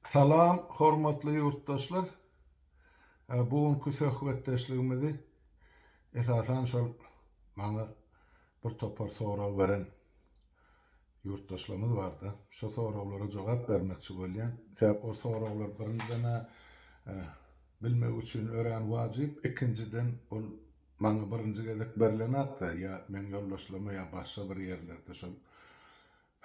Salam hormatly ýurtdaşlar. Bu günki söhbetdeşligimizi esasan şol maňa bir topar sorag beren ýurtdaşlarymyz barda. Şo soraglara jogap bermekçi bolýan. Sebäp o soraglar birinjiden-ä bilmek üçin örän wajyp, ikinjiden ol maňa birinji gezek berlenakda ýa meň ýoldaşlaryma ýa başga bir ýerlerde şol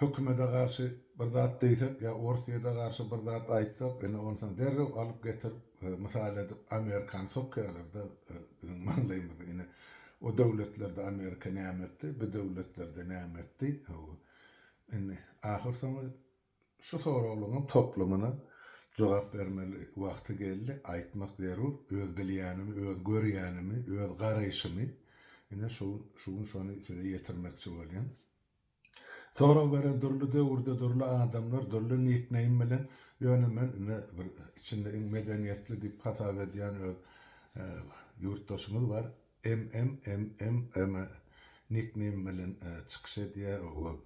hökümede garşy bir zat diýsek ýa Orsýede garşy bir zat aýtsak ine onsoň derrew alyp getirip mysal edip Amerikany sokýarlarda biziň maňlaýymyza ine o döwletlerde Amerika näme etdi bu döwletlerde näme etdi hawa indi ahyr soňy Şu soraglaryň toplumyna jogap bermeli wagty geldi, aýtmak zerur, öz bilýänimi, öz görýänimi, öz garaýşymy, ine şu şu gün şony size ýetirmekçi bolýan. Sorag beren dürli döwürde dürli adamlar, dürli nikneým bilen, ýöne men ine bir içinde iň medeniýetli diýip hasap edýän öz ýurtdaşymyz bar, MMMMM nikneým bilen çykyş edýär, o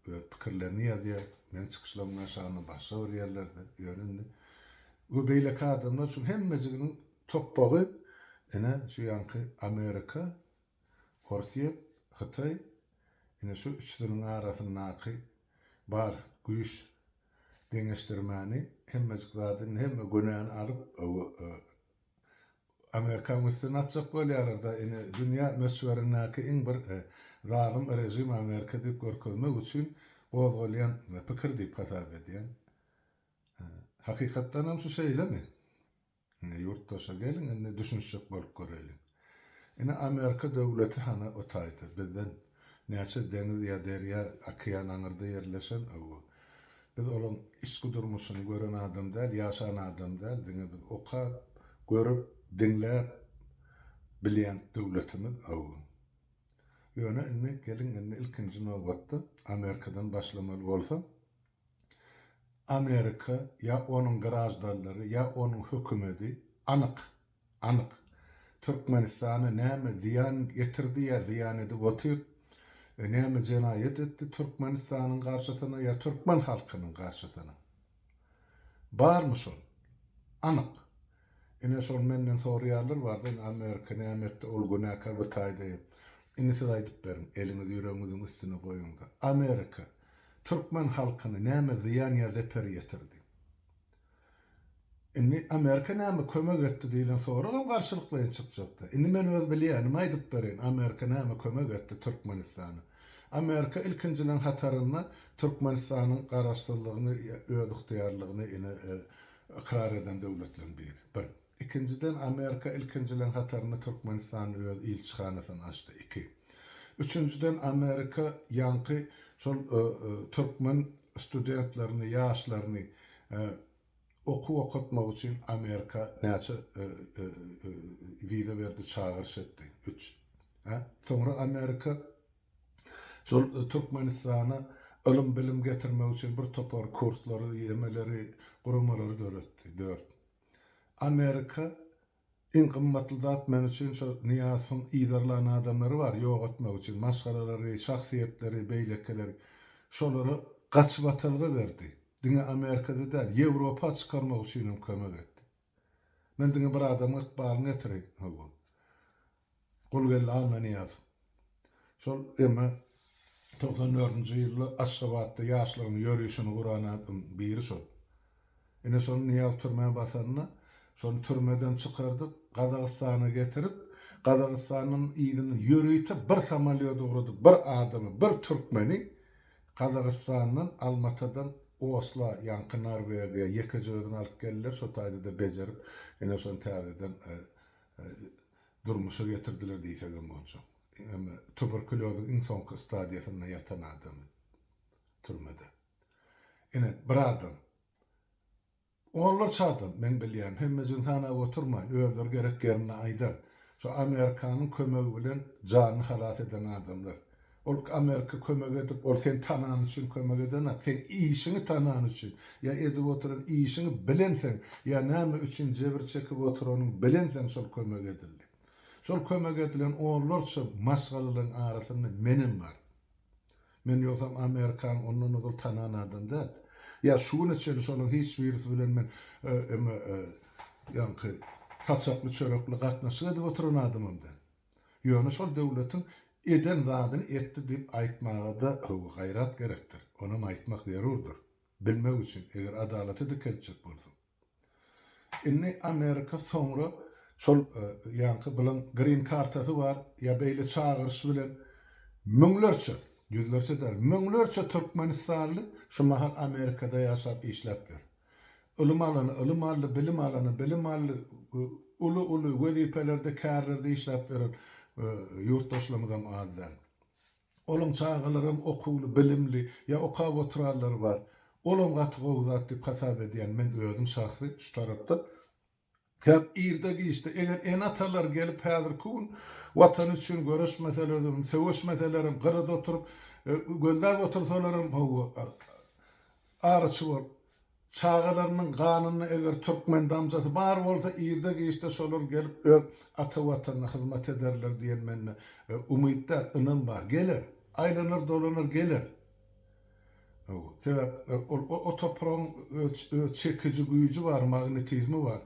öz pikirlerini ýazýar. Meň çykyşlarymyň aşagynda başga bir ýerlerde. Ýöne indi we beýleki adamlar şu hemmejiginiň topbagy ine şu ýaňky Amerika, Orsýet, Hytaý ine şu üçüsiniň arasyndaky bar güýç deňeşdirmäni hemmejik zady indi hemme günäni alyp Amerikanyň üstüne atjak bolýarlarda ine dünýä möçberindäki iň bir zalym režim Amerika diýip görkezmek üçin gozgalýan pikir diýip hasap edýän. Hakykatdanam şu şeýlemi? Ine ýurtdaşa geliň indi düşünişjek bolup göreliň. Ine Amerika döwleti hany o taýda bizden näçe deňiz ýa derýa okean aňyrda ýerleşen owo. Biz olaň içki durmuşyny gören adam däl, ýaşan adam däl, diňe biz okap, görüp, diňläp bilýän döwletimiz hawa. Ýöne indi geliň indi ilkinji nobatda Amerikadan başlamaly bolsa, Amerika ýa onuň graždanlary ýa onuň hökümedi anyk Anyk. Türkmenistana näme zyýan getirdi ýa zyýan edip otyr? Näme jenaýat etdi Türkmenistanyň garşysyna ýa türkmen halkynyň garşysyna? Barmy şol? Anyk. Ine şol menden soraýanlar barda ine Amerika näme etdi ol günäkär bu taýda. Indi siz aýdyp beriň eliňizi ýüregiňiziň üstüne goýuňda. Amerika türkmen halkyna näme zyýan ýa zeper ýetirdi? Indi Amerika näme kömek etdi diýlen soragam garşylyklaýyn çykjakda. Indi men öz bilýänimi aýdyp bereýin, Amerika näme kömek etdi Türkmenistana. Amerika ilkinjileň hatarynda Türkmenistanyň garaşsyzlygyny, özygtyýarlygyny ine ykrar eden döwletleriň biri. Bir. Ikinjiden Amerika ilkinjileň hatarynda Türkmenistanda öz ilçihanasyny açdy. Iki. Üçünjiden Amerika ýaňky şol türkmen studentlerini, ýaşlaryny okuw okatmak üçin Amerika näçe wiza berdi, çagyryş etdi. Üç. Soňra Amerika şol Türkmenistana ylym-bilim getirmek üçin bir topar kurslary, ýemeleri, guramalary döretdi. Dört. Amerika Iň gymmatly zat men üçin şo Nyýazowyň yzarlan adamlary bar ýok etmek üçin maşgalalary, şahsyýetleri, beýlekileri. Şolara gaçybatalga berdi. Diňe Amerikada däl, Ýewropa çykarmak üçinem kömek etdi. Men diňe bir adamyň ykbalyny getireýin. Hawa. Gulgeldi Annanyýazow. Şol emme 94-nji ýylda Aşgabatda ýaşlaryň ýörişini guran adam biri şol. Ine şony Nyýazow türmä basanda, şony türmeden çykardyp, Gazagystana getirip, Gazagystandan yzyna ýörite bir samolýot ugradyp, bir adamy, bir türkmeni Gazagystandan, Almatadan Osla, ýaňky Norwegiýa ýekeje özüni alyp geldiler, şo taýda-da bejerip, ine şony täzeden durmuşa getirdiler diýsegem boljak. Eme, tuberkulýozyň iň soňky stadiýasynda ýatan adamy türmede. Ine, bir adam. Onlarça adam, meň bilýänim, hemmejigini sanap oturmaýyn, özleri gerek ýerinde aýdar. Şu Amerikanyň kömegi bilen janyny halas eden adamlar. Ol Amerika kömek edip, ol seni tanany üçin kömek edenak, seň işiňi tanany üçin, ýa edip oturan işiňi bilenseň, ýa näme üçin jebir çekip oturanyňy bilenseň şol kömek edildi. Şol kömek edilen onlarça maşgalalaryň arasynda menem bar. Men ýogsam Amerikany ondan ozal tanan adam däl. Ýa şu güne çenli şolaryň hiç birisi bilen men eme ýaňky saçakly çörekli gatnaşyk edip oturan adamam däl. Ýöne şol döwletiň eden zadyny etdi diýip aýtmaga-da höwi gaýrat gerekdir. Onam aýtmak zerurdyr. Bilmek üçin, eger adalaty dikeltjek bolsaň. Indi Amerika soňra şol ýaňky bilen green kartasy bar ýa beýle çagyryş bilen müňlerçe, ýüzlerçe däl, müňlerçe türkmenistanly şu mahal Amerikada ýaşap işläp ýör. Ylym alany ylym aldy, bilim alany bilim aldy, uly-uly wezipelerde, kärlerde işläp ýören ýurtdaşlarymyzam az däl. Olaň çagalaram okuwly, bilimli, ýa okap oturanlary bar. Olam gaty gowy zat diýip hasap edýän men özüm şahsy şu tarapda. Sebäp irde-giçde eger ene-atalar gelip häzirki gün Watany üçin göreşmeselerem, söweşmeselerem, gyrada oturyp gözläp otursalaram hawa araçy bolup Çagalarynyň ganynda eger türkmen damjasy bar bolsa irde-giçde şolar gelip öz ata watanyna hyzmat ederler diýen mende umyt däl, ynam bar. Geler. Aýlanar dolanar geler. Sebäp ol o topragyň öz öz çekiji güýji bar, magnetizmi bar.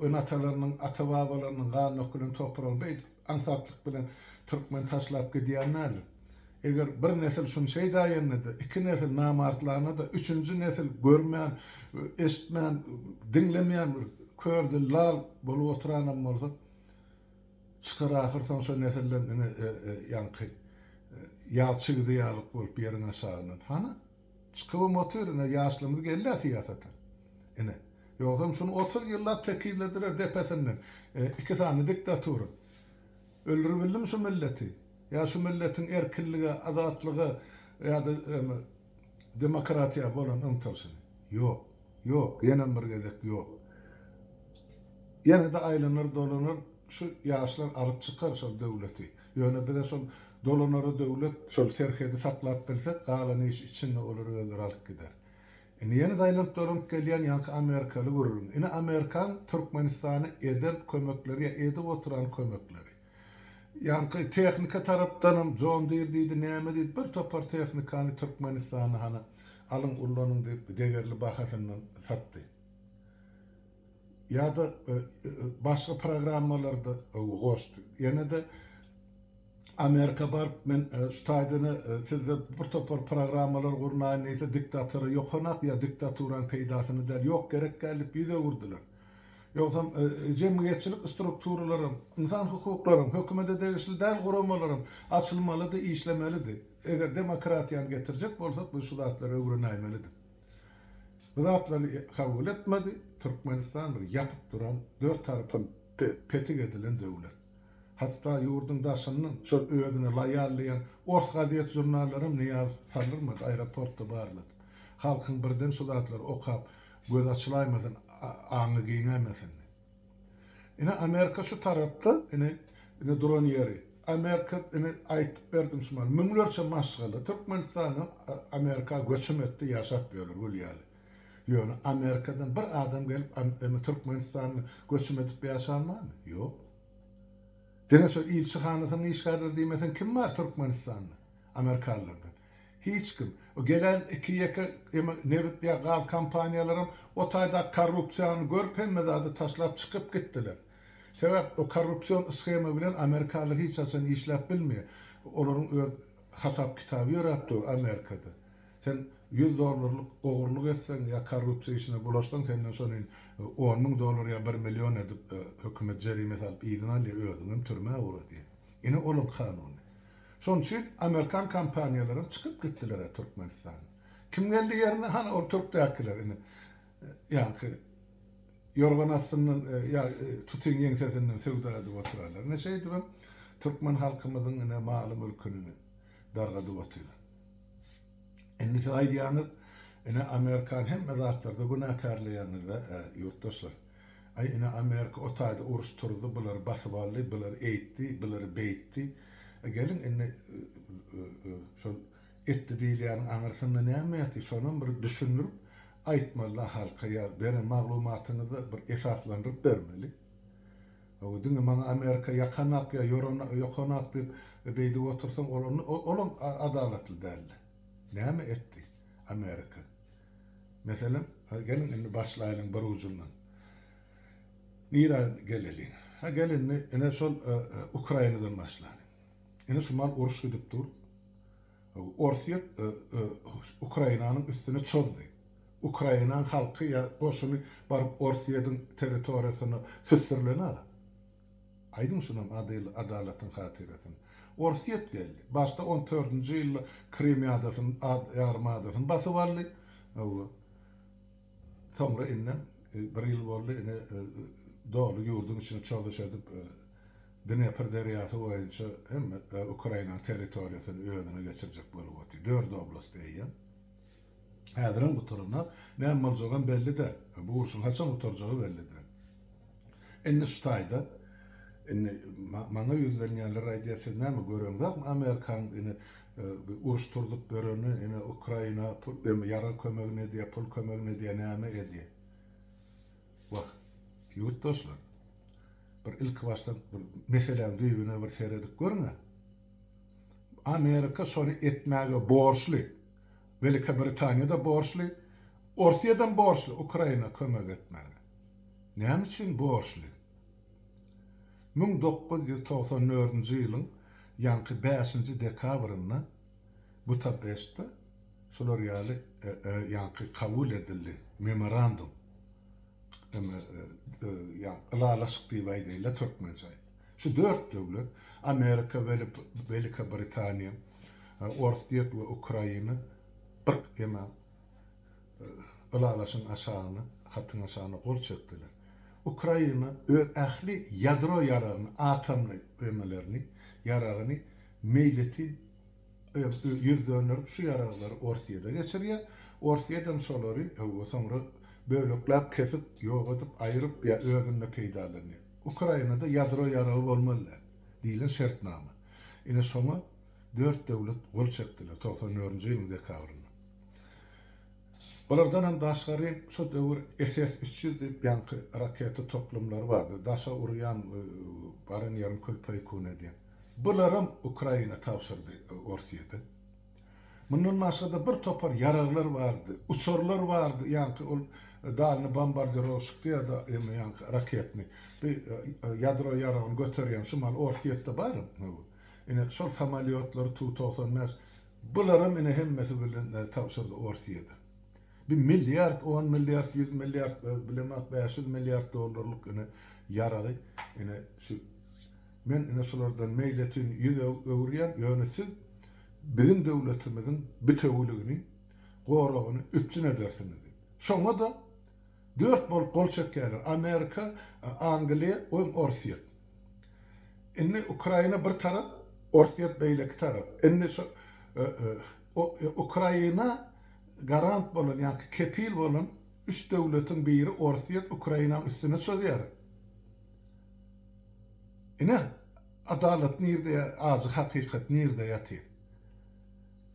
Ene-atalarynyň, ata-babalarynyň gany dökülen topragy beýdip aňsatlyk bilen türkmen taşlap gidýän däldir. Eger bir nesil şuny şeýdäýende-de, iki nesil namartlanda-da, üçünji nesil görmän, eşitmän, diňlemeýän bir kör dil, lal bolup oturanam bolsa, çykar ahyr soň şo nesilden ine ýaňky ýag çigidi ýalyk bolup ýeriň aşagyndan. Hany, çykybam otyr ine ýaşlarymyz geldi-ä syýasata. Ine, ýogsam şuny 30 ýyllap tekizlediler depesinden. Iki sany diktatura. Öldüribildimi şu milleti? Ýa şu milletiň erkinlige, azatlyga ýa-da demokratiýa bolan ymtylyşyny? Ýok. Ýok. Ýenem bir gezek ýok. Ýene-de aýlanar dolanar şu ýaşlar alyp çykar şol döwleti. Ýöne bize şol dolanara döwlet, şol serhedi saklap bilsek, galan iş içinde olar özleri alyp gider. Indi ýene-de aýlanyp dolanyp gelýän ýaňky amerikaly gürrüň. Ine amerikan Türkmenistana eden kömekleri ýa edip oturan kömekleri. Ýaňky tehnika tarapdanam John Deere diýdi näme diýdi bir topar tehnikany Türkmenistana hany alyň ullanyň diýip degerli bahasyndan satdy. Ýa-da başga programmalarda goşdy. Ýene-de Amerika baryp men şu taýdan sizde bir topar programmalar gurnaýyn diýse diktatora ýokanak ýa diktaturanyň peýdasyna däl ýok gerek däl diýip ýüz öwürdiler. Ýogsam jemgyýetçilik strukturalaram, ynsan hukuklaram, hökümete degişli däl guramalaram açylmalydy, işlemelidi. Eger demokratiýany getirjek bolsak biz şu zatlary öwrenäýmelidik. Bu zatlary kabul etmedi. Türkmenistan bir ýapyk duran, dört tarapam petik edilen döwlet. Hatda ýurduň daşyndan şol özüne loýal diýen ors gazet-žurnallaram Nyýazow saldyrmady, aeroportda barladyp. Halkyň birden şu zatlary okap, gözi açylaýmasyn, aňy giňäýmesin diýip. Ine Amerika şu tarapda, ine, ine duran ýeri. Amerika, ine aýtyp berdim şu mahaly, müňlerçe maşgala Türkmenistandan Amerika göçüm etdi, ýaşap ýörler gül ýaly. Ýöne Amerikadan bir adam gelip Türkmenistanda göçüm edip ýaşan barmy? Ýok. Diňe şol ilçihanasynyň işgärleri diýmeseň kim bar Türkmenistanda amerikalylardan? Hiç kim. O gelen iki-ýeke nebit ýa gaz kompaniýalaram o taýdaky korrupsiýany görüp hemme zady taşlap çykyp gitdiler. Sebäp o korrupsion shema bilen amerikalylar hiç haçan işläp bilmeýär. Olaryň öz hasap kitaby ýöräp dur Amerikada. Sen 100 dollarlyk ogurlyk etseň ýa korrupsiýa işine bulaşsaň senden şony 10 müň dollar ýa 1 million edip hökümet jerime salyp yzyna alýar özüňem türmä ugradýar. Ine olaň kanuny. Şonuň üçin amerikan kompaniýalaram çykyp gitdiler Türkmenistandan. Kim geldi ýerine? Hany ol türkdäkiler ine. Ýaňky ýorgan astyndan ýa tutyň ýeňsesinden söwda edip oturanlar. Ine şeýdibem türkmen halkymyzyň ine maly-mülküni dargadyp otyrlar. Indi siz aýdýaňyz, ine Amerikany hemme zatlarda günäkärleýäňiz-dä, ýurtdaşlar. Aý ine Amerika o taýda uruş turdy, bulary basyp aldy, bulary eýtdi, bulary beýtdi. E, geliň indi şol etdi diýilýäniň aňyrsynda näme ýatyr, şonam bir düşündirip aýtmaly-da halka ýa beren maglumatyňyzy bir esaslandyryp bermeli. Hawa, diňe maňa Amerika ýakanak ýa ýokanak diýip beýdip otursaň, ol olam adalatly däldi. Näme etdi Amerika? Meselem, geliň indi başlaýlyň bir ujundan. Nirä geleliň? Ha gel indi ine şol Ukrainadan başlalyň. Ine şu mal uruş gidip dur. Orsýet Ukrainanyň üstüne çozdy. Ukrainanyň halky ýa goşuny baryp Orsýetiň territoriýasyna süsdürilen-a. Aýdyň şunam adyl adalatyň hatyrasyna. Orsýet geldi. Başda on dördünji ýylda Krym adasyny ýarym adasyny basyp aldy. Hawa. Soňra indem bir ýyl boldy ine doly ýurduň içine çozuş edip Dnepr derýasy boýunça hemme Ukrainanyň territoriýasyny özüne geçirjek bolup otyr. Dört oblast eýýäm. Häzirem gutarana näme boljagam belli däl. Bu urşuň haçan gutarjagy belli däl. Indi şu taýda indi maňa ýüzlenýärler aýdýar siz näme göreňzokmy Amerikanyň ine uruş turzup berenini ine Ukraina pul ýarag kömegini edýär pul kömegini edýär näme edýär. Wah ýurtdaşlar bir ilki başdan bir meseläň düýbüne bir seredip görüň-ä. Amerika şony etmäge borçly. Welikobritaniýa-da borçly, Orsýedem borçly Ukraina kömek etmäge. Näme üçin borçly? 1994-nji ýylyň ýaňky bäşinji dekabrynda Butapeştde şular ýaly ýaňky kabul edildi memorandum. Ylalaşyk diýip aýdaýynda türkmençe aýtsak. Şu dört döwlet, Amerika, Welikobritaniýa, Orsýet we Ukraina bir eme ylalaşyň aşagyna, hatyň aşagyna gol çekdiler. Ukraina öz ähli ýadro ýaragyny, atomly emelerini, ýaragyny meýletin ýüz dönderip şu ýaraglary Orsýede geçirýär. Orsýedem şolary soňra bölekläp kesip, ýok edip, aýryp ýa özünde peýdalanýar. Ukrainada ýadro ýaragy bolmaly däl diýlen şertnama. Ine şoňa dört döwlet gol çekdiler 94-nji ýylyň dekabrynda. Bulardan hem daşgary şo döwür SS 300 diýip ýaňky raketa toplumlary bardy. Daşa urýan, baran ýerini kül-peýkun edýän. Bularam Ukraina tabşyrdy Orsýete. Mundan başga-da bir topar ýaraglar bardy, uçarlar bardy, ýaňky ol dalny bombardirowşik ýa-da ýa ýaňky raketny, bu ýadro ýaragyny göterýän şu mal Orsýetde bar. Ine şol samolýotlary Tu 95 bularam ine hemmesi bilen tabşyrdy Orsýete. Bir milliard, on milliard, 100 milliard, bilemok 500 milliard dollarlyk ine ýaragy ine şu Men ine şulardan meýletin ýüz öwürýän, ýöne siz biziň döwletimiziň bitewüligini, goragyny üpjün edersiňiz diýip. Şoňa-da dört bolup gol çekýärler, Amerika, Angliýa we Orsýet. Indi Ukraina bir tarap, Orsýet beýleki tarap. Indi şu Ukraina garant bolan, ýagny kepil bolan üç döwletiň biri Orsýet Ukrainanyň üstüne çozýar. Ine, adalat nirde, ajy hakykat nirde ýatyr.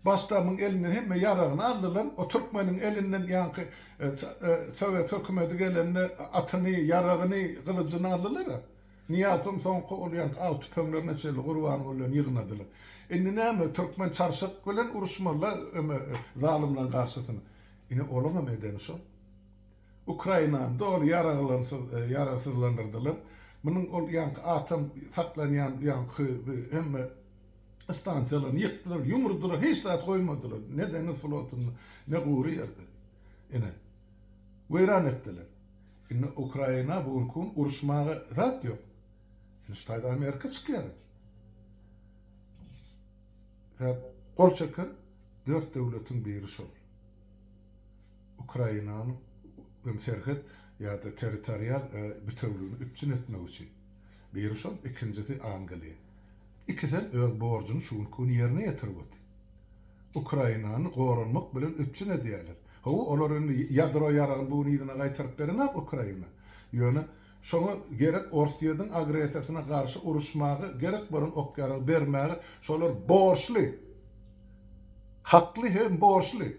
Başdamyň elinden hemme ýaragyny aldylar, o türkmeniň elinden ýaňky sowet hökümeti gelende atyny, ýaragyny, gylyjyny aldylar-a. Nyýazowyň soňky ol ýaňky aw tüpeňlerine çenli Gurbangulydan ýygnadylar. Indi näme, türkmen çarşak bilen uruşmaly-la öme zalymlaryň garşysyna. Ine, olaňam edeni şol. Ukrainany doly ýaragsyzlandyrdylar. Munuň ol ýaňky atom saklanýan ýaňky hemme stansiýalaryny ýykdylar, ýumurdylar, hiç zat goýmadylar. Ne deňiz flotunda, ne gury ýerde. Ine, weýran etdiler. Indi Ukraina bu günki gün uruşmaga zat ýok. Indi şu taýda Amerika çykýar. Sebäp gol çeken dört döwletiň biri şol. Ukrainanyň hem serhet ýa-da territorial bitewüligini üpjün etmek üçin. Biri şol, ikinjisi Angliýa. Ikisem öz borjuny şu günki gün ýerine ýetirip otyr. Ukrainany goranmak bilen üpjün edýärler. Hawa, olar indi ýadro ýaragyny bu gün yzyna gaýtaryp berenok Ukraina. Ýöne şoňa gerek Orsýetiň agressiýasyna garşy uruşmaga gerek bolan ok-ýaragy bermäge şolar borçly. Hakly hem borçly.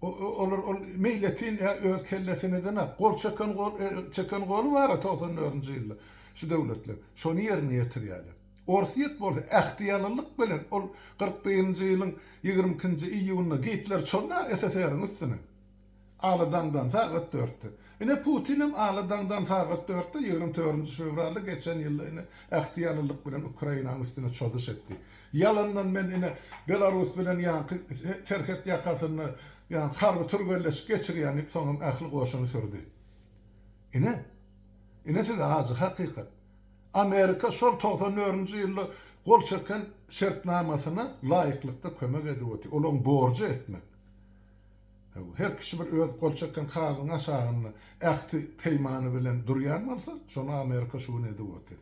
Olar ol meýletin ýa öz kellesine edenak. Gol çeken gol çeken goly bar-a 94-nji ýylda şu döwletler. Şony ýerine ýetirýärler. Orsýet bolsa ähtiýalylyk bilen ol 41-nji ýylyň 22-nji iýunynda Gitler çozdy-a SSR-iň üstüne. Ala daňdan sagat dörtde. Ine Putinem ala daňdan sagat dörtde, 24-nji fewralda geçen ýylda ine ähtiýalylyk bilen Ukrainanyň üstüne çozuş etdi. Ýalandan men ine Belarus bilen ýaňky serhet ýakasynda ýaňky harby türgenleşik geçirýän diýip soňam ähli goşuny sürdi. Ine. Ine size ajy hakykat. Amerika şol 94-nji ýylda gol çeken şertnamasyna laýyklykda kömek edip otyr. Olaryň borjy etmek. Her kişi bir öz gol çeken kagyzyň aşagynda ähti peýmany bilen durýan bolsa, şony Amerika şu gün edip otyr.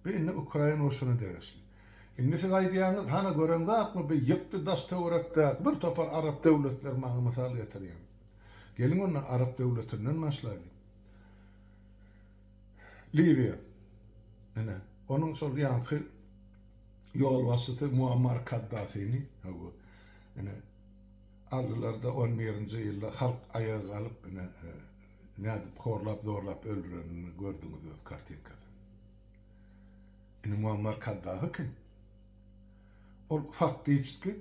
Bu indi Ukraina urşuna degişli. Indi siz aýdýaňyz, hana göreňzakmy bi ýykdy daş töwerekdäki bir topar arap döwletleri maňa mysal getirýäň. Geliň onda arap döwletinden başlaýlyň. Liwiýa. Ine, onuň şol ýaňky ýolbaşçysy Muammar Kaddafini, hawa, ine, aldylar-da on birinji ýylda halk aýaga galyp, ine, nädip horlap-zorlap öldürenini gördüňiz öz kartinkasyny. Indi Muammar Kaddafi kim? Ol faktiçki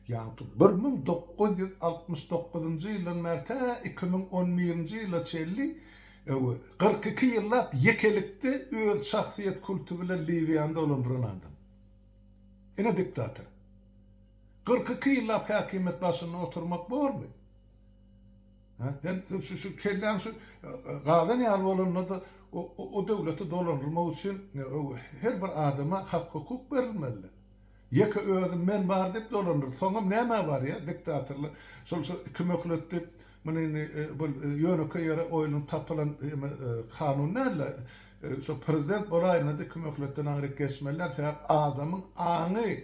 ýaňky 1969-njy ýyldan bäri tä 2011-nji ýyla çenli 42 ýyllap ýekelikde öz şahsyýet kulty bilen Liwiýany dolandyran adam. Ine diktator. 42 ýyllap häkimiýet başynda oturmak bormy? Ha, sen şu, şu kelläň şu gazan ýaly bolanda-da o, o döwleti dolandyrmak üçin her bir adama hak-hukuk berilmeli. Ýeke özüm men bar diýip dolandyrdy. Soňam nämä barýar diktatorlar? Şol şu iki möhlet diýip, muny indi bu ýönekeý ýere oýlanyp tapylan kanun däl-de, şo prezident bolaýanda-da iki möhletden aňryk geçmeli däl. Sebäp adamyň aňy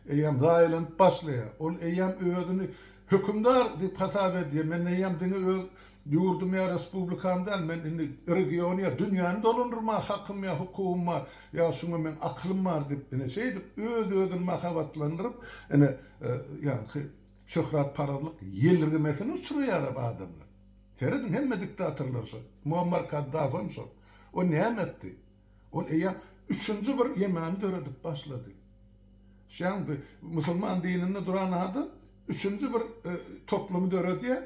eýýäm zaýalanyp başlaýar. Ol eýýäm özüni hökümdar diýip hasap edýär. Men eýýäm diňe öz ýurdum ýa respublikam däl, men indi regiony ýa dünýäni dolandyrmaga hakym ýa hukugym bar, ýa şuňa meň akylym bar diýip, ine şeýdip öz-özüni mahabatlandyryp, ine ýaňky şöhratparazlyk ýelirgemesine uçraýar adamlar. Serediň hemme diktatorlar şol. Muammar Kaddafam şol. O näme etdi? Ol eýýäm üçünji bir ýemany döredip başlady. Şeýan bu musulman dininde duran adam üçünji bir toplumy döredýär.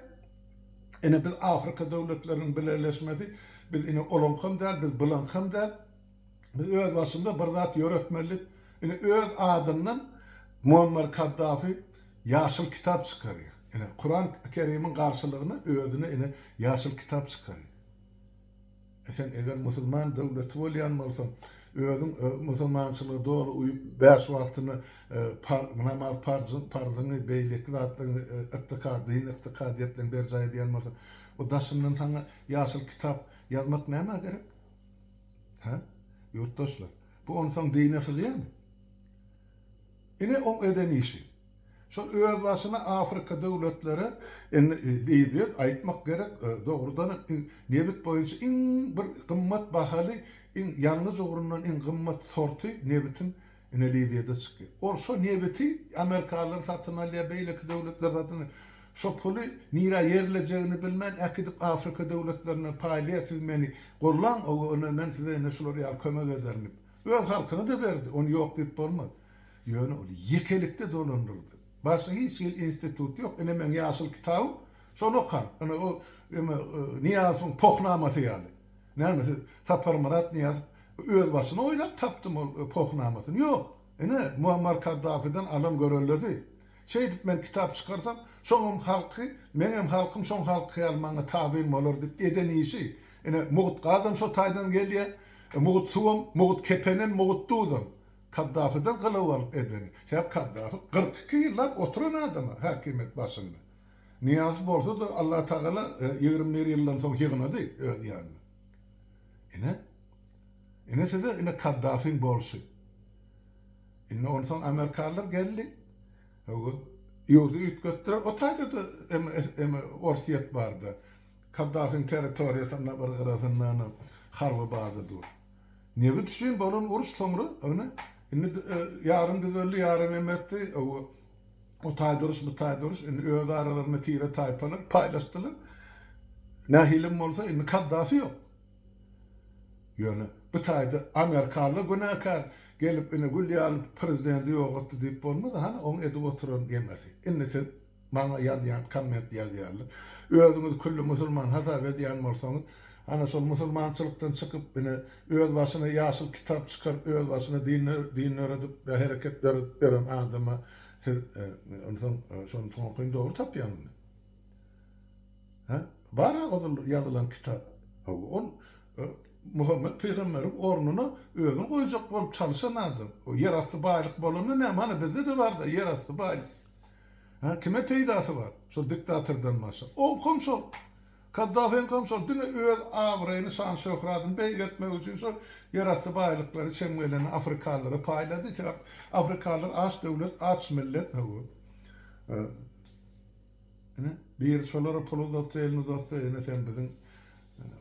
Ine biz Afrika döwletleriniň bileleşmesi, biz ine olaňkam däl, biz bulaňkam däl. Biz öz başymyza bir zat ýöretmeli. Ine öz adyndan Muammar Kaddafi ýaşyl kitap çykarýar. Ine Kuran Kerimiň garşylygyna özüne ine ýaşyl kitap çykarýar. E sen eger musulman döwleti bolýan bolsaň, özüň musulmançylyga doly uýup, bäş wagtyny namaz parzyňy, beýleki zatlaryňy ykdykady, din ykdykadyýetlerini berjaý edýän bolsaň, o daşyndan saňa ýaşyl kitap ýazmak nämä gerek? Hä? Ýurtdaşlar, bu onsoň dine sygýarmy? Ine oň eden işi. Şol özbaşyna Afrika döwletleri indi Liwiýa aýtmak gerek dogrudan hem nebit boýunça iň bir gymmat bahaly iň ýangyç ugrundan iň gymmat sorty nebitiň ine Liwiýada çykýar. Ol şo nebiti amerikalylar satyn alýar beýleki döwletler satyn alýar. Şo puly nirä ýerlejegini bilmän äkidip Afrika döwletlerine paýlaýar siz meni gollaň ine men size ine şular ýaly kömek ederin diýip. Öz halkyna-da berdi ony ýok diýip bolmaz. Ýöne ol ýekelikde dolandyrdy. Başga hiç hili institut ýok. Ine meň ýaşyl kitabym, şony okaň. Ine o eme Nyýazowyň pohnamasy ýaly. Näme siz Saparmyrat Nyýazow öz başyna oýlap tapdymy ol pohnamasyny? Ýok. Ine Muammar Kaddafiden alan görellesi. Şeýdip men kitap çykarsam, şoňam halky, meňem halkym şoň halky ýaly maňa tabyn bolar diýip eden işi. Ine mugt gazam şo taýdan gelýär, mugt suwam, mugt kepenem, mugt duzam. Kaddafiden gylyw alyp edeni. Sebäp Kaddafi 42 ýyllap oturan adam häkimiýet başynda. Nyýazow bolsa-da Allatagala 21 ýyldan soň ýygnady öz ýanyna. Ine. Ine size ine Kaddafiň bolşy. Indi onsoň amerikanlar geldi. Hawa, ýurdy üýtgetdiler. O taýda-da eme Orsýet bardy. Kaddafiň territoriýasynda bir gyrasynda harby baza dur. Nebit üçin bolan uruş soňra ine indi ýarym düzeldi, ýarym em etdi. O taýda uruş, bu taýda uruş. Indi öz aralarynda tire taýpalar paýlaşdylar. Nähilem bolsa indi Kaddafi ýok. Ýöne bu taýda amerikalylar günäkär gelip ine gül ýaly prezidenti ýok etdi diýip bolmaz. Hany oň edip oturan ýemesi. Indi siz Maňa ýazýan komment ýazýarlar. Özüňizi külli musulman hasap edýän bolsaňyz, ana şol musulmançylykdan çykyp, ine, öz başyna ýaşyl kitap çykaryp, öz başyna din din döredip, ýa hereket döredip ýören adama siz onsoň şony soňkyny dogry tapýaňyzmy? Hä? Bar-a gyzyl ýazylan kitap. Hawa, ol Muhammet pygamberiň ornuna özüni goýjak bolup çalyşan adam. O ýerasty baýlyk bolanda näme, hany bizde-de bar-da ýerasty baýlyk. Hä, kime peýdasy bar? Şol diktatordan başga. Oňkam şol. Kaddafyňkam şol. Diňe öz abraýyny, şan-şöhratyny beýgeltmek üçin şol ýerasty baýlyklary çem geleni afrikalylara paýlady. Sebäp afrikalylar aç döwlet, aç millet. Hawa. Ine, biri şolara pul uzatsa, elini uzatsa, ine sen biziň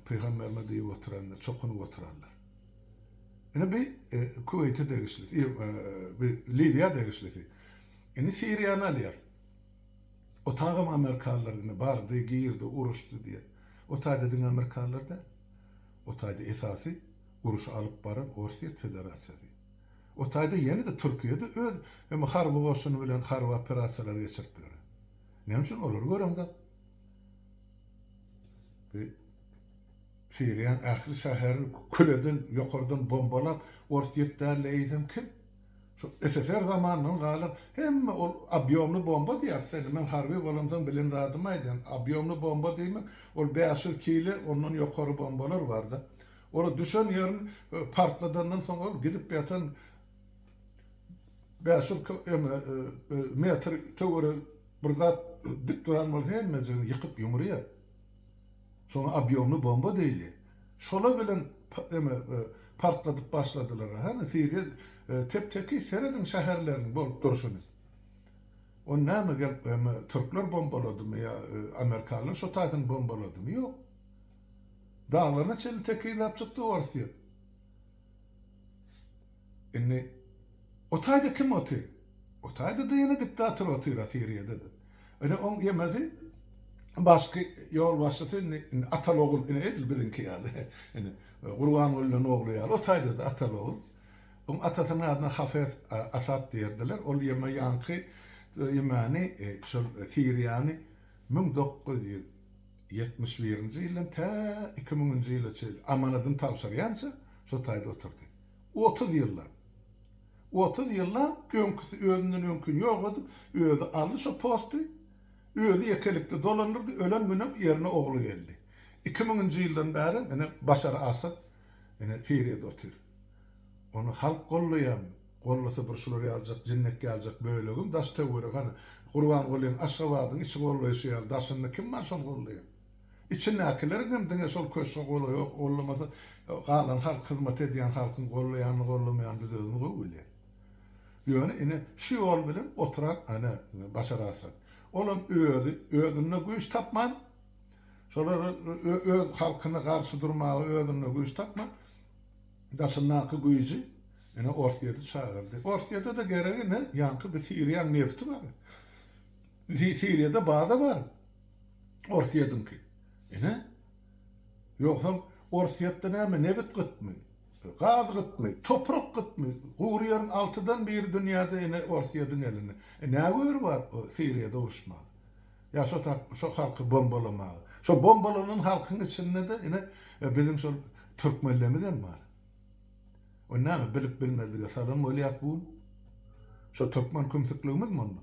pygamberimiz diýip oturanlar, çokunyp oturanlar. Ine bi Kuweýte degişlisi, bi Liwiýa degişlisi. Indi Siriýany alýas. O tagam amerikalylar indi bardy, girdi, uruşdy diýýär. O taýda diňe amerikalylar däl. O taýda esasy uruşy alyp baran Orsýet Federasiýasy. O taýda ýene-de Türkiýe-de öz hem harby goşuny bilen harby operasiýalar geçirip ýör. Näme üçin olary göreňzok? Bu Siriýanyň ähli şäherini kül eden, ýokardan bombalap, Orsýet däl-de eýsem kim? Şu SSR zamanyndan galan hemme ol obýomly bomba diýýäris indi men harby bolamsoň bilen zadymy aýdýan. Obýomly bomba diýmek ol 500 kile ondan ýokary bombalar barda. Ola düşen ýerini partladandan soň ol gidip ýatan 500 metr töweregi bir zat dik duran bolsa hemmejigini ýykyp ýumurýar. Şoňa obýomly bomba diýilýär. Şolar bilen eme partladyp başladylar. Hany Siriýa tep-tekiz serediň şäherleriniň bolup durşuny. Ony näme gelip eme türkler bombaladymy ýa amerikanlar şo taýsyny bombaladymy? Ýok. Daglaryna çenli tekizläp çykdy Orsýet. Indi o taýda kim otyr? O taýda-da ýene diktator otyr-a Siriýada-da. Ine oň ýemesi başky ýolbaşçysy indi indi ataly-ogul ine edil biziňki ýaly. Ine Gurbangulynyň ogly ýaly o taýda-da ataly-ogul. Oň atasynyň adyna Hafez Asad diýerdiler. Ol ýeme ýaňky ýemäni şol Siriýany 1971-nji ýyldan tä iki müňünji ýyla çenli amanadyny tabşyrýança şo taýda oturdy. 30 ýyllap. 30 ýyllap öňküsi özünden öňkini ýok edip, özi aldy şo posty, özi ýekelikde dolandyrdy, ölen günem ýerine ogly geldi. Iki müňünji ýyldan bärem ine Başar Asad ine Siriýada otyr. Ony halk gollaýarmy? Gollasa bir şular ýaljak jinnek ýaljak bölegem daş töwerek hany Gurbangulyň Aşgabadyň içi gollaýşy ýaly daşynda kim bar şony gollaýan? Içindäkileriň hem diňe şol köşge golaý gollamasa galan halk hyzmat edýän halkyň gollaýanyny gollamaýanyny biz özümiz gowy bilýäs. Ýöne ine şu ýol bilen oturan ana Başar Asad. Olam özi özünde güýç tapman şolara öz halkyna garşy durmaga özünde güýç tapman daşyndaky güýji ine Orsýeti çagyrdy. Orsýete-de geregi ine ýaňky bir Siriýaň nebti bar. Siriýada baza bar. Orsýetiňki. Ine. Ýogsam Orsýetde näme nebit gytmy? Gaz gytmy? Toprak gytmy? Gury ýeriň altydan biri dünýäde ine Orsýetiň elinde. E nä göri bar Siriýada uruşmaga? Ýa şo şo halky bombalamaga. Şo bombalanan halkyň içinde-de ine biziň şol türkmenlerimiz hem bar. O näme bilip bilmezlige salan bolýas bu gün? Şo türkmen kümsükligimiz munda.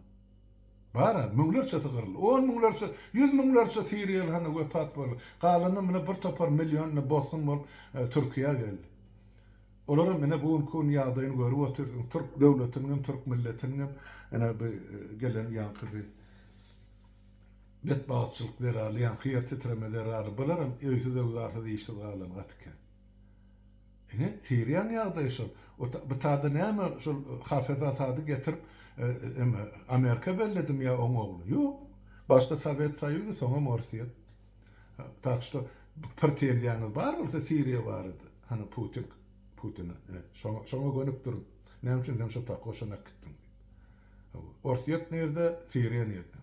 Bar-a, müňlerçesi gyryldy. On müňlerçe, ýüz müňlerçe siriýaly hany wepat boldy. Galany mine bir topar million ine bosgun bolup Türkiýä geldi. Olaram ine bu günki gün ýagdaýyny görüp otyrsyň. Türk döwletiniň hem, türk milletiniň hem ine bu gelen ýaňky bir betbagtçylyk zerarly, ýaňky ýer titreme zerarly bularam öýsüz-öwzarsyz, işsiz galan gaty kän. Ine, Siriýaň ýagdaýy şol. Bu tada näme şol Hafez Asady getirip eme Amerika belledimi ýa oň ogly? Ýok. Başda Sowet Soýuzy, soňam Orsýet. Tak şto pretenziýaňyz bar bolsa Siriýa barada, hany Putin Putine, ine, şoňa şoňa gönükdiriň. Näme üçin sen şo tak goşun äkitdiň diýip. Orsýet nirde, Siriýa nirde?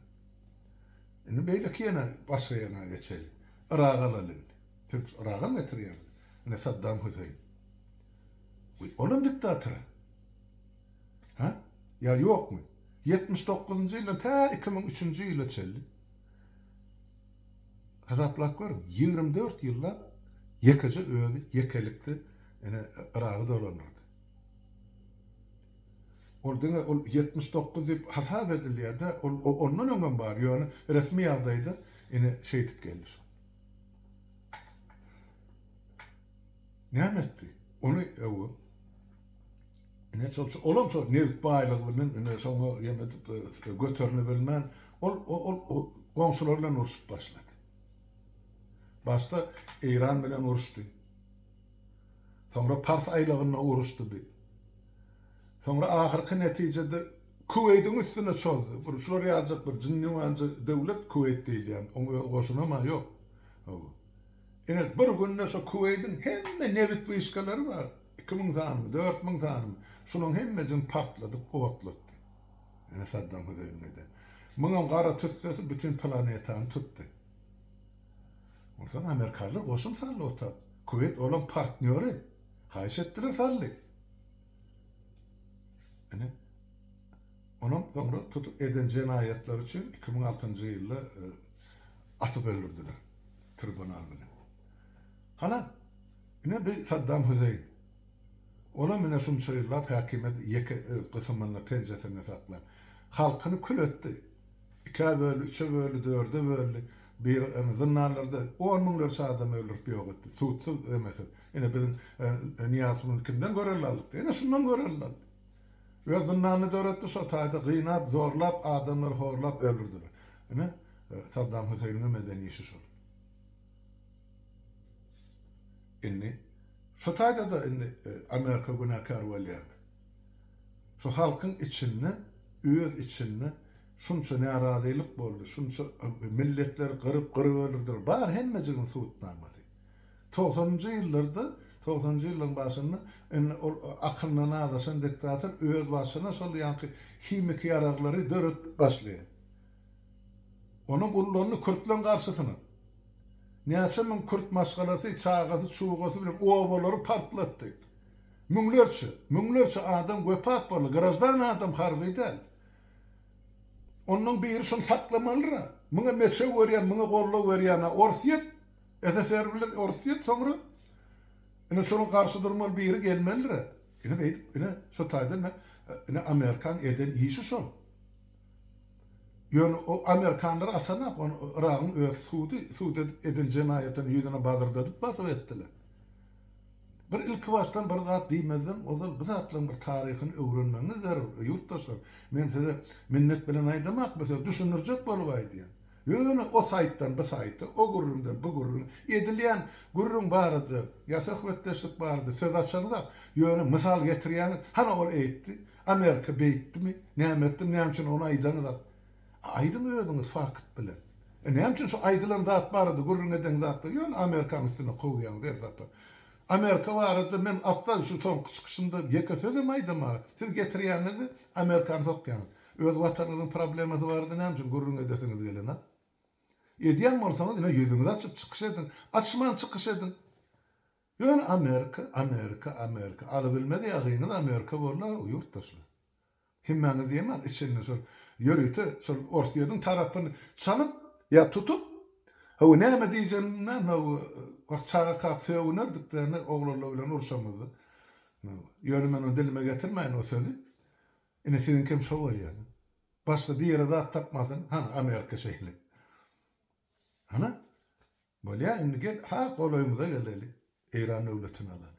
Indi beýleki ýene başga ýerine geçeli. Yragy alaly indi. Siz Yragam getirýäňiz. Ine Saddam Hüseýin. Wiý, olam diktator-a. Hä? Ýa ýokmy? 79-njy ýyldan tä 2003-nji ýyla çenli. Hasaplap görüň, 24 ýyllap ýekeje özi ýekelikde ine Yragy dolandyrdy. Ol diňe ol 79 diýip hasap edilýär-de, ol ondan öňem bar, ýöne resmi ýagdaýda ine şeýdip geldi şol. Näme etdi? Ony öwüp ine şol olam şol nebit baýlygy bilen ine şoňa ýem edip göterine bilmän ol ol goňşular bilen urşup başlady. Başda Eýran bilen uruşdy. Soňra Pars aýlagynda uruşdy bi. Soňra ahyrky netijede Kuweýdiň üstüne çozdy. Bir şular ýaljak bir jinniwanja döwlet Kuweýt diýilýän. Oň öz goşunam-a ýok. Hawa. Ine bir günde şo Kuweýdiň hemme nebit wyşkalary bar. 2000 sanymy, 4000 sanymy. Şulaň hemmejigini partladyp otlatdy. Ine Saddam Hüseýniň eden. Muňam gara tüssesi bütin planetany tutdy. Onsoň amerikanlar goşun saldy otap. Kuweýt olaň partnýory. Haýyş etdiler saldy. Ine. Onam soňra tutup eden jenaýatlary üçin 2006-njy ýylda e, asyp öldürdiler. Tribunal bilen. Hana, ine bir Saddam Hüseýin. Olam ine şunça ýyllap häkimiýet ýeke öz gysymynda, penjesinde saklan. Halkyny kül etdi. Ikä böldi, üçe böldi, dörde böldi. Bir zyndanlarda on müňlerçe adamy öldürip ýok etdi. Sudsyz, emesiz. Ine biziň Nyýazowymyz kimden görelde aldyk? Ine şundan görelde aldy. Öz zyndanyny döretdi, şo taýda gynap, zorlap, adamlary horlap öldürdiler. Ine Saddam Hüseýniňem eden işi şol. Indi şo taýda-da indi Amerika günäkär bolýarmy? Şu halkyň içinde, öz içinde şunça närazylyk boldy, şunça milletleri gyryp, gyryp öldürdiler. Bar hemmejigiň subutnamasy. Togsanynjy ýyllarda, togsanynjy ýyllaryň başynda indi ol akylyndan azaşan diktator öz başyna şol ýaňky himiki ýaraglary döredip başlaýar. Onuň ullandy kürtleň garşysyna. Näçe müň kürt maşgalasy, çagasy, çugasy bilen obalary partlatdy. Müňlerçe, müňlerçe adam wepat boldy. Graždan adam, harby däl. Ondan biri şuny saklamalyra. Muňa meçew berýän, muňa goldaw berýän-ä Orsýet, SSR bilen Orsýet soňra ine şonuň garşy durmaly biri gelmelidir. Ine beýdip, ine şo taýdan ine, ine Amerikan eden işi şol. Ýöne o amerikanlar asanak, ony Yragyň öz sudy, sud edip eden jenaýatyny ýüzüne bazyrdadyp basyp etdiler. Bir ilki başdan bir zat diýmezden ozal bu zatlaryň bir taryhyny öwrenmegiňiz zerur, ýurtdaşlar. Men size minnet bilen aýdamak bu sözi, düşündirjek bolup aýdýan. Ýöne o saýtdan bu saýta, o gürrüňden bu gürrüňe, edilýän gürrüň barada ýa söhbetdeşlik barada söz açaňzak, ýöne mysal getirýäňiz, hany ol eýtdi, Amerika beýtdimi, näme etdi, näme üçin ony aýdaňyzak? Aýdyň özüňiz fakt bilen. E näme üçin şu aýdylan zat barada gürrüň edeňzakda ýöne Amerikanyň üstüne kowýaňyz her sapar. Amerika barada men asla şu soňky çykyşymda ýeke sözem aýdamaga. Siz getirýäňiz-de Amerikany sokýaňyz. Öz watanyňyzyň problemasy barada näme üçin gürrüň edesiňiz gelenok? Edýän bolsaňyz ine ýüzüňizi açyp çykyş ediň. Açman çykyş ediň. Ýöne Amerika, Amerika, Amerika. Alybilmez ýagyňyz Amerika boldy-a ýurtdaşlar. Hemmäňiz diýemän içinde şol ýörite şol Orsýetiň tarapyny çalyp ýa tutup hawa näme diýjegimi bilmän hawa wah çagakak sögünerdik däne oglanlar bilen urşamyzda. Ýöne men ony dilime getirmäýin o sözi. Ine siziňkem şo bolýar. Başga diýere zat tapmasaň hany Amerika şeýle. Hana bolýa indi gel has golaýymyza geleli Eýran döwletini alaly.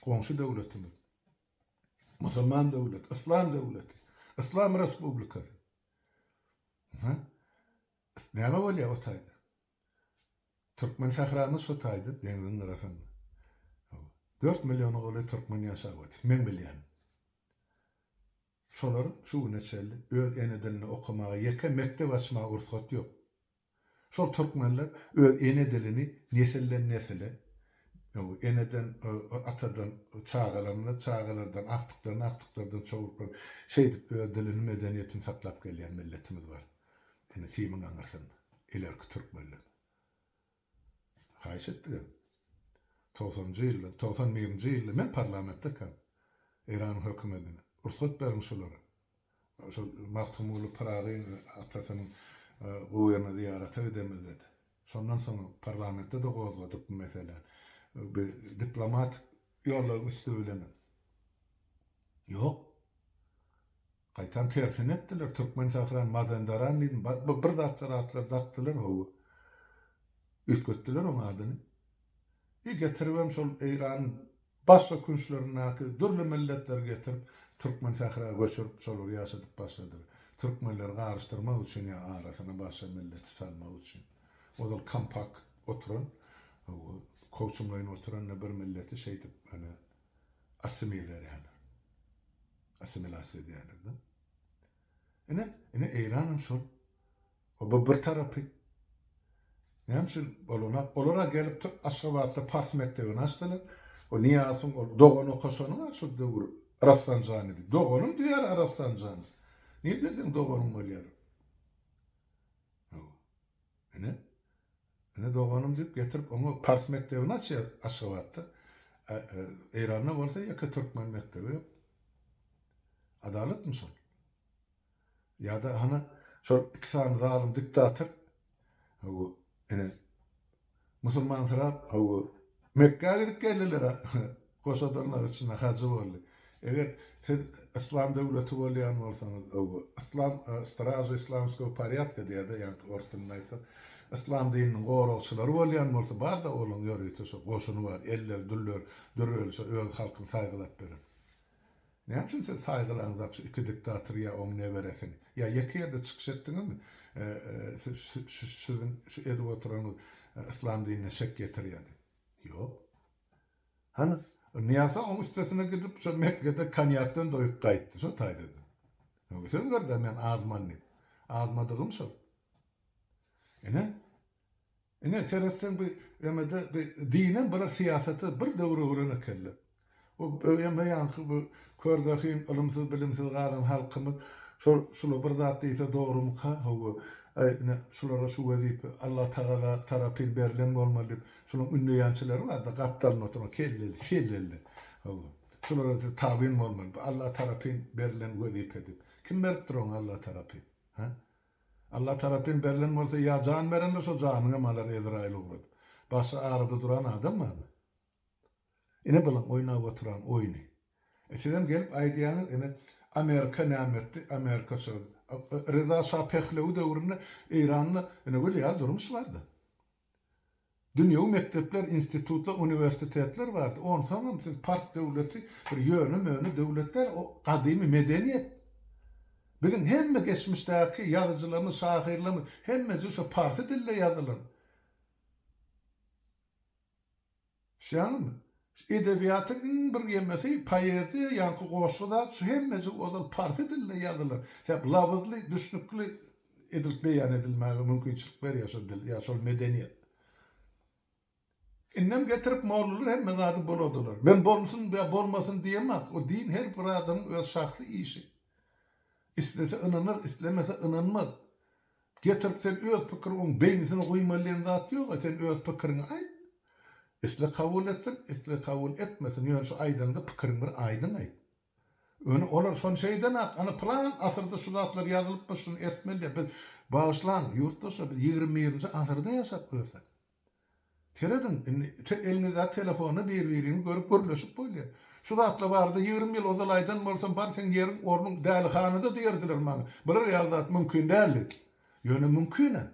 Goňşy döwletimiz. Musulman döwleti, yslam döwleti, yslam respublikasy. Ha? Näme bolýar o taýda? Türkmen sähramyz şo taýda, deňziň gyrasynda. 4 milliona golaý türkmen ýaşap otyr, meň bilýänim. Şolar şu güne çenli öz ene dilinde okamaga ýeke mekdep açmaga rugsat ýok. Şol türkmenler öz ene dilini nesilden nesile, eneden, atadan çagalaryna, çagalardan agtyklaryna, agtyklardan çowluklar şeýdip öz dilini, medeniýetini saklap gelýän milletimiz bar. Ine simiň aňyrsynda ilerki türkmenler. Haýyş etdiler. Togsanynjy ýylda, 91-nji ýylda men parlamentdekäm Eýranyň hökümetine rugsat beriň şulara. Şol Magtymguly Pyragyň atasynyň gubyryna zyýarata gidemizde-de. Şondan soň parlamentde-de gozgadyk bu meseläni. Bu diplomatik ýollaryň üsti bilenem. Ýok. Gaýtam tersini etdiler. Türkmen sährany Mazendaran diýdim. Bu bir zatlar atlar dakdylar hawa. Üýtgetdiler oň adyny. I getiribem şol Eýranyň başga künçlerindäki dürli milletleri getirip türkmen sähra göçürip şolary ýaşadyp başladylar. Türkmenleri garyşdyrmak üçin ýa arasyna başga milleti salmak üçin. Ozal kompakt oturan, hawa, kowçumlaýyn oturan bir milleti şeýdip ýöne assimilirýärler. Assimilasiýa edýärler-de. Ine, ine Eýranam şol. O bu bir tarapy. Näme üçin bolanok? Olar-a gelip Aşgabatda pars mekdebini açdylar. O Nyýazowyň ol dogan okaşany bar şol döwür Rafsanjany diýip. Doganym diýýär Rafsanjany. Nirden seň doganyň bolýar? Ine, ine doganym diýip getirip oňa pars mekdebini açýar Aşgabatda. Eýranda bolsa ýeke türkmen mekdebi ýok. Adalatmy şol? Ýa-da hany şol iki sany zalym diktator hawa ine musulmansyrap hawa Mekgä gidip geldiler-ä goşa dyrnak içinde hajy boldy. Eger siz yslam döwleti bolýan bolsaňyz hawa yslam stražy islamskogo porýadka diýýär-de ýaňky ors dilinde aýtsak yslam dininiň goragçylary bolýan bolsa bar-da olaň ýörite şo goşuny bar elleri düller dürreli şo öz halkyny saýgylap beren. Näme üçin siz saýgylaňzak şu iki diktator ýa oň neberesini? Ýa ýeke ýerde çykyş etdiňizmi? Siziň şu edip oturanyňyz yslam dinine şek ýetirýär diýip. Ýok. Hany, Nyýazow oň üstesine gidip şo Mekgede konýakdan doýup gaýtdy şo taýda-da. Söz berdi-ä men azman diýip. Azmadygym şol. Ine, Ine, seretseň bu emede bu dinem bular syýasata bir döwür öwren ekenler. O eme ýaňky bu kör zehin, ylymsyz bilimsiz galan halkymyz şol şula bir zat diýse dogrumyka hawa aý ine şulara şu wezipe Allah tagala tarapyn berlen bolmaly diýip şulaň ündeýänçileri barda gapdalynda oturan kelleli selleli hawa şulara siz tabyn bolmaly bu Allah tarapyn berlen wezipe diýip kim beripdir oňa Allah tarapyn hä Allah tarapyn berlen bolsa ýa jan berendir şo janyňam alar Ezraýyl ugradyp. Başga arada duran adam barmy? Ine bulaň oýnap oturan oýny. E sizem gelip aýdýaňyz ine Amerika näme etdi Amerika şo Reza şa Pehlewi döwründe Eýranda ine gül ýaly durmuş bardy. Dünýewi mekdepler, institutlar, uniwersitetler bardy. Onsoňam siz pars döwleti bir ýöne-möne döwlet däl, o gadymy medeniýet. Biziň hemme geçmişdäki ýazyjylarymyz, şahyrlarymyz hemmesi şo parsy dilde ýazylan. Düşýäňizmi? Şu edebiýatyň iň bir ýemesi poeziýa, ýaňky goşgy zat şu hemmejik ozal parsy dilinde ýazylan. Sebäp labyzly, düşnükli edilip beýan edilmäge mümkinçilik berýär şol dil ýa şol medeniýet. Indem getirip mollalar hemme zady buladylar. Men bolsun ýa bolmasyn diýemok. O din her bir adamyň öz şahsy işi. Islese ynanar, islemese ynanmaz. Getirip sen öz pikiriňi oň beýnisine guýmaly diýen zat ýoga sen öz pikiriňi aýt. Isle kabul etsin, isle kabul etmesin ýöne şu aýdaňda pikiriňi bir aýdyň aýt. Ýöne olar şony şeýdenak ana pylan asyrda şu zatlar ýazylypmyş şuny etmeli diýip biz bagyşlaň ýurtdaşlar biz 21-nji asyrda ýaşap ýörsek. Serediň, indi eliňizdäki telefonda bir-biriňizi görüp gürleşip bolýar. Şu zatlar barada 20 ýyl ozal aýdan bolsam, bar seň ýeriň, ornuň dälihanada diýerdiler maňa. Bular ýaly zat mümkin däl diýip. Ýöne mümkinem.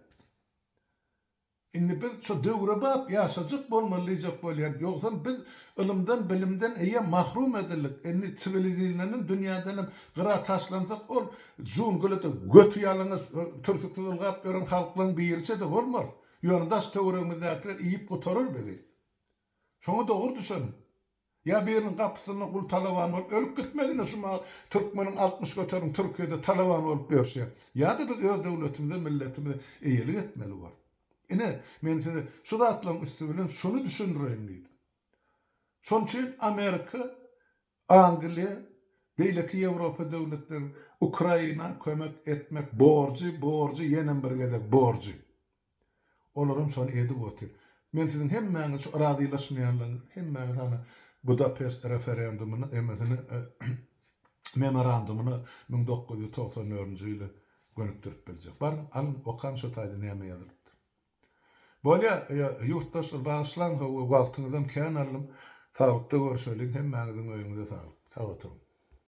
Indi biz şu döwrebap ýaşajyk bolmaly diýjek bolýan. Ýogsam biz ylymdan, bilimden eýýäm mahrum edildik. Indi siwilizirlenen dünýädenem gyra taşlansak, ol džunglede göti ýalaňaç, türsüksiz ylgap ýören halklaryň biriçe-de bolmarys. Ýöne daş töweregimizdäkiler iýip gutarar bizi. Şoňa dogry düşeniň. Ýa biriniň gapysynda gul talaban bolup ölüp gitmeli ine şu mahal türkmeniň 60% Türkiýede talaban bolup ýörşi. Ýa-da biz öz döwletimize milletimize eýelik etmeli borus. Ine men size şu zatlaryň üsti bilen şuny düşündireýin diýdim. Şonuň üçin Amerika Angliýa, beýleki Ýewropa döwletleri Ukraina kömek etmek borjy, borjy, ýenem bir gezek borjy. Olaram şony edip otyr. Men siziň hemmäňiz şu razylaşmaýanlaryňyz hemmäňiz hany Budapest referendumyny emesini memorandumyny 1994-nji ýyla gönükdirip biljek. Baryň alyň okaň şo taýda näme ýazylypdyr. Bolýa, ýurtdaşlar bagyşlaň hawa wagtyňyzam kän aldym. Saglykda görşeliň, hemmäňiziň öýüňize saglyk. Sag oturyň.